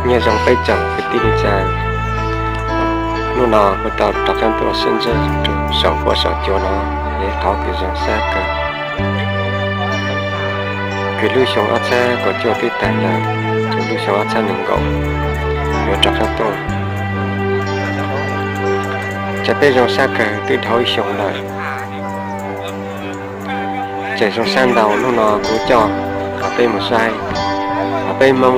Nyob zoo peb tsoom kwv tij neej tsa, hnub no kuv tau rov qab tuaj sib ntsib rau saum huab saum cua no, yog ib qho kws zoo sab kawg. Kws lub xyoo ob txhiab kaum cuaj twb tag lawm, ces lub xyoo ob txhiab nees nkaum yuav rov qab tuaj. Ces peb zoo sab kawg twb dhau ib xyoo lawm. Ces zoo sab ntau hnub no kuv coj peb mus saib peb Hmoob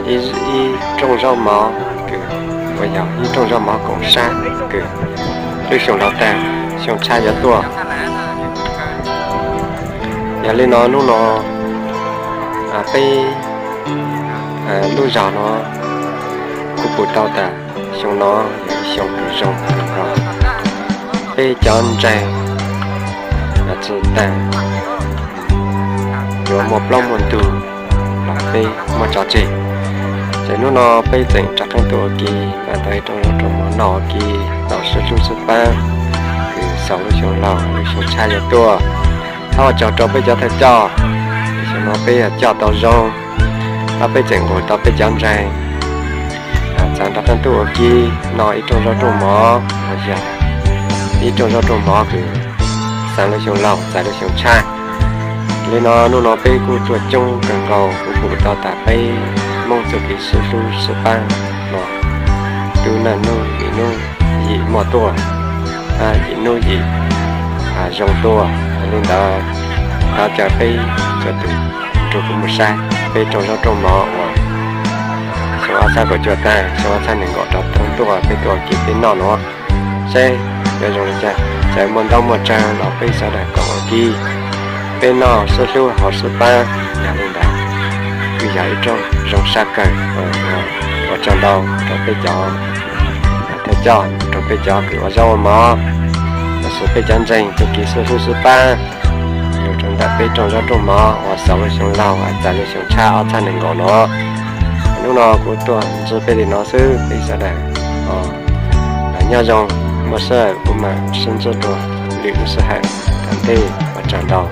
ib rooj zaub mov kws, uas yog ib rooj zaub mov koom sab kws lub xyoo los tag xyoo tshab yuav tuaj. Yog li no hnub no peb lub zos no kuv pum tau tas xyoo no yog ib xyoo kws zoo kawg nkaus. Peb cov ntseeg tsis tas yuav muaj plaub muaj ntug los peb muaj tso tseg. Ces hnub no peb tseem rov qab tuaj ua ke, tau ib rooj zaub rooj mov noj ua ke, tau sib hlub sib pab, kws xaus lub xyoo laug lub xyoo tshab yuav tuaj. Thov ua tsaug rau peb cov thawj coj, xyoo no peb coj tau zoo, peb tseem nqus tau peb cov ntseeg txav nrog qeej ntuj ua ke noj ib rooj zaub rooj mov, los yog ib rooj zaub rooj mov kws xaus lub xyoo laug txais lub xyoo tshab. Li no hnub no peb kuj tuaj coob kawg nkaus, kuv pum tau tas peb Hmoob txuj kev sib hlub sib pab no, tub naj nub yim nub yim muaj tuaj, yim nub yim zoo tuaj. Yog li ntawd, thov caw peb txhua tus nrog kuv mus saib peb rooj zaub rooj mov uas xyoo ob txhiab kaum cuaj tag xyoo ob txhiab nees nkaum rov qab tuaj peb tuaj ua ke peb noj no. Seb yuav zoo li cas, txawm muaj ntaub muaj tsawg los peb sawv daws koom ua ke, peb noj sib hlub haus sib pab. Yog li ntawd, kuj yog ib rooj zoo sab kawg. Ua tsaug ntau rau peb cov thawj coj, rau peb cov kws ua zaub ua mov, los sis peb cov ntseeg txuj kev sib hlub sib pab, rau ntawm peb rooj zaub rooj mov uas xaus lub xyoo laug txais lub xyoo tshab ob txhiab nees nkaum no. Hnub no kuv tuaj ntsib peb li no xwb, peb sawv daws nyob zoo, muaj sij hawm kuv mam sib ntsib dua lwm lub sij hawm. Tom ntej ua tsaug ntau.